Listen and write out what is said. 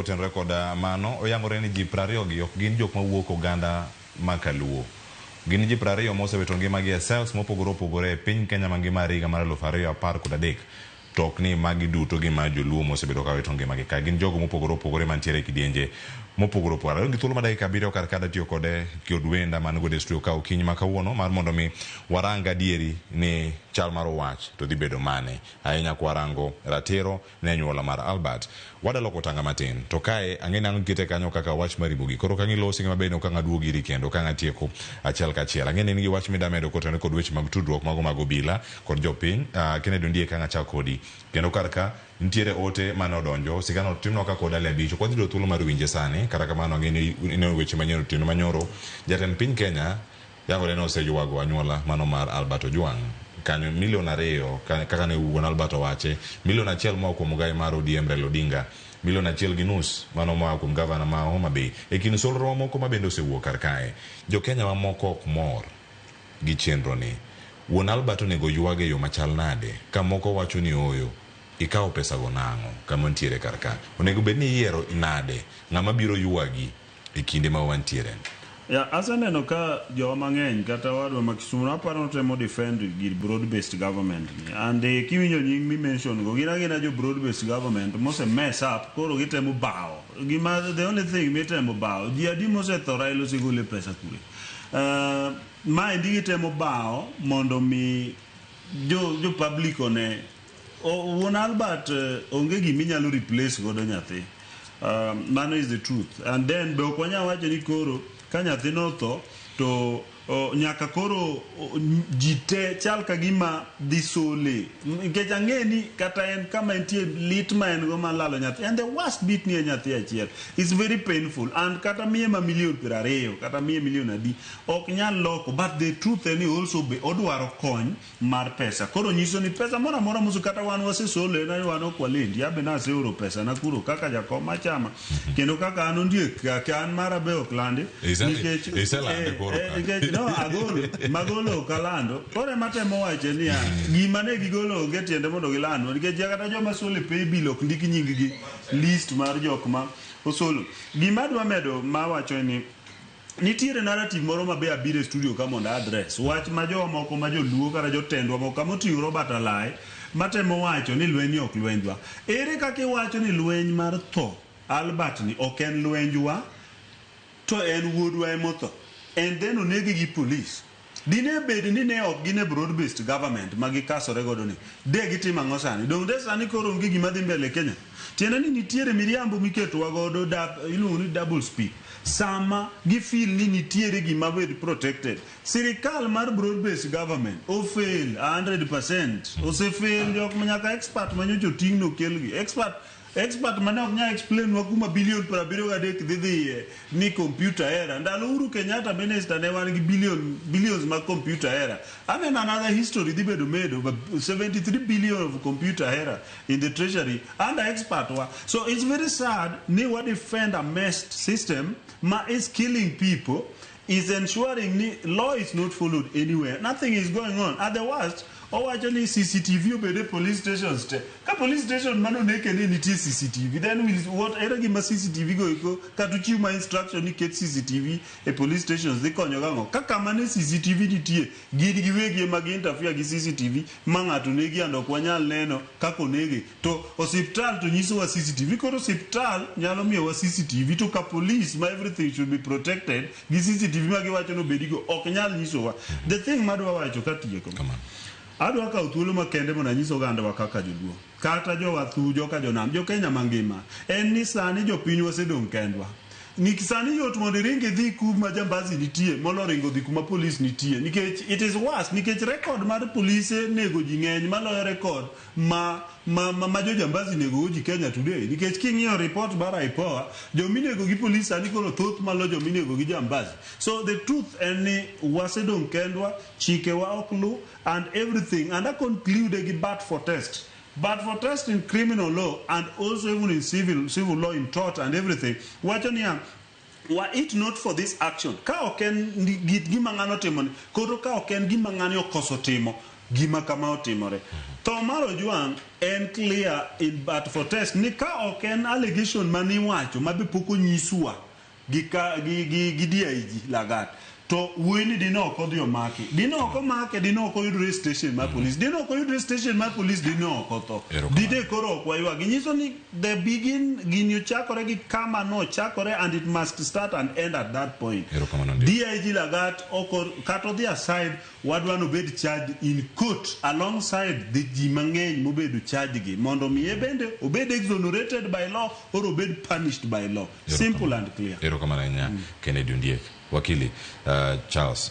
Kotenore kod mano, oyangore ni ji 20 gi ok gin jok mawuok oganda ma kaluo. Gin ji 20 mosewito ngimagi e cells mopogore opogore e piny Kenya mangima e higa mar 2013. To ok ni magi duto gin mana joluo mosebedo ka wito ngimagi ka. Gin jogo mopogore opogore mantiere e kidienje mopogore opogore. Adong' gi thuolo mar dakika abiriyo kar ka adatiyo kode kod wenda man godo e studio ka okinyi ma kawuono mar mondo mi warang adieri ni chal mar wach to dhi bedo mane. Ahinya kwarango ratiro ne anyuola mar Albert. Wadaloko tanga matin. To kae ang'e ni ang' ikete kanyo kaka wach mari mogik. Koro kang' ilosi maber ni ok ang' aduog iri kendo kang' atieko achiel kachiel. Ang'e ni in gi wach mida medo kotenore kod weche mag tudruok mago mag obila kod jopiny. Kennedy Ondiek kang' achak kodi. Kendo kar ka nitiere ote mane odonjo. Sigana otimnwa kaka odali abich. Ok wadhi yudo thuolo mar winje sani. Kata kamano ang'e ni ineno weche manyien otieno manyoro. Jatend piny Kenya Yangore ni oseywago anyuola mano mar Albert Ojwang kanyo milion 2 kaka ne wuon Albert owache, milion 1 moa kuom ogai mar ODM Raila Odinga, milion 1.5 mano moa kuom gavana ma Homa Bay. E kind solro mamoko ma bende osewuok kar kae, jo Kenya mamoko ok mor gi chenro ni. Wuon Albert onego ywag e yo machal nade ka moko wacho ni ooyo, ikawo pesa go nang'o kama ntiere kar ka? Onego bed ni iyiero nade ng'ama biro ywagi e kinde ma wantiere ni? Ya, aseneno ka jowa mang'eny kata wadwa ma Kisumu aparo notemo defend gir broad based government ni and kiwinjo nying mi mention go gin agina jo broad based government mose mess up, koro gitemo bawo gima, the only thing mitemo bawo, ji adi mosetho Raila osegole pesa kure? Maendi gitemo bawo mondo mi jo public one wuon Albert onge giminyalo replace godo nyathi. Mano is the truth. And then be ok wanyal wacho ni koro ka nyathi notho to nyaka koro ji te chal ka gima dhi sole, nikech ang'e ni kata en kama entie, lit ma en go mar lalo nyathi, and the worst bit ni en nyathi achiel, it's very painful, and kata miye ma milion 20 kata miye milion adi ok nyal loko. But the truth en ni also be odwaro kony mar pesa. Koro nyiso ni pesa moro amora mosu kata wan wasesole na wan ok walendi abe naseoro pesa na kuro kaka jakom machama kendo kaka an ondiek kaka an mara be ok landi. Iselande koro ka. Nikech no agolo magolo ok alando. Koro ema temo wacho niya, gima ne gigolo onge tiende mondo gilandwa, nikech kata joma solo e pay bill ok ndik nying gi list mar jok ma osolo. Gima adwa medo mawacho ni nitiere narrative moro ma be abiro e studio ka mondo address wach ma jowa moko ma joluo kata jotendwa moko kama oting'o Robert Alai matemo wacho ni lweny ni ok lwenjwa. Ere kaka iwacho ni lweny mar tho Albert ni ok en lwenjwa to en wuodwa emotho and then onege gi police? Dine bed ni ne ok gin e broad based government ma gikasore godo ni, de gitimo ang'o sani? Donge de sani koro onge gima dhi mbele Kenya? Tiende ni nitiere miriambo miketowa godo da, iluongo ni double speak. Sama gi feel ni nitiere gima bed protected. Sirikal mar broad based government o fail 100%. Ose fail jok ma nyaka expert ma nyocha oting' nokelgi. Expert mane ok nyal explain wa kuma bilion 73 dhi dhiye ni computer error. Ndalo Uhuru Kenyatta minister ne wan gi billions mag computer error. Aneno another history dhi bedo made of 73 billion of computer error in the treasury under expert wa. So it's very sad ni wa defend a messed system ma is killing people, is ensuring ni law is not followed anywhere. Nothing is going on. At the worst, owacho ni CCTV obed e police stations te. Ka police station mano neke ni nitie CCTV, then will what ere gima CCTV go eko kata uchiw ma instruction ni ket CCTV e police stations dhi konyo gang'o? Ka kama ne CCTV nitie, gin giwegi ema gi interfere gi CCTV ma ng'ato negi and ok wanyal neno kaka onege. To osiptal to nyisowa CCTV. Koro osiptal nyalo miyowa CCTV to ka police ma everything should be protected gi CCTV ma giwacho ni obedigo ok nyal nyisowa. The thing madwa wacho katieko. Adwa kawo thuolo makende mondo anyis ogandawa kaka joluo kata jowathu joka jonam jo Kenya mangima en ni sani jopiny wasedong' kendwa. Ni sani yot mondo iring idhi kuma jambazi nitie molo ringo dhi kuma polis nitie, nikech it is worse, nikech record mar polise nego ji ng'eny maloyo record ma jojambazi nego go ji Kenya today, nikech king'iyo report mar IPOA, jominego gi polis sani koro thoth malo jominego gi jambazi. So the truth en ni wasedong' kendwa, chikewa ok lu and everything. And I conclude gi but for test. But for test in criminal law and also even in civil law, in tort and everything, wacho niya, were it not for this action, ka ok en gima ng'ano timo ni, koro ka ok en gima ng'ani okoso timo, Gima kama otimore. Tho mar Ojwang' en clear in but for test ni ka ok en allegation maniwacho ma be pok onyiswa gi, ka, gi, gi, gi DIG Lagat to wuoyi ni dine ok odhi omaki dine ok omake dine ok oyudre e station mar police dine ok oyudre e station mar police dine ok otho Erokamano. dine koro ok waywag nyiso ni the begin gini ochakore gi kama nochakore and it must start and end at that point Erokamano ndi. DIG Lagat oko kata odhi aside wadwa nobed charged in court alongside the ji mang'eny mobedo charge gi mondo miye bende obed exonerated by law or obed punished by law simple and clear Erokamano ahinya Kennedy Ondiek. Wakili Charles.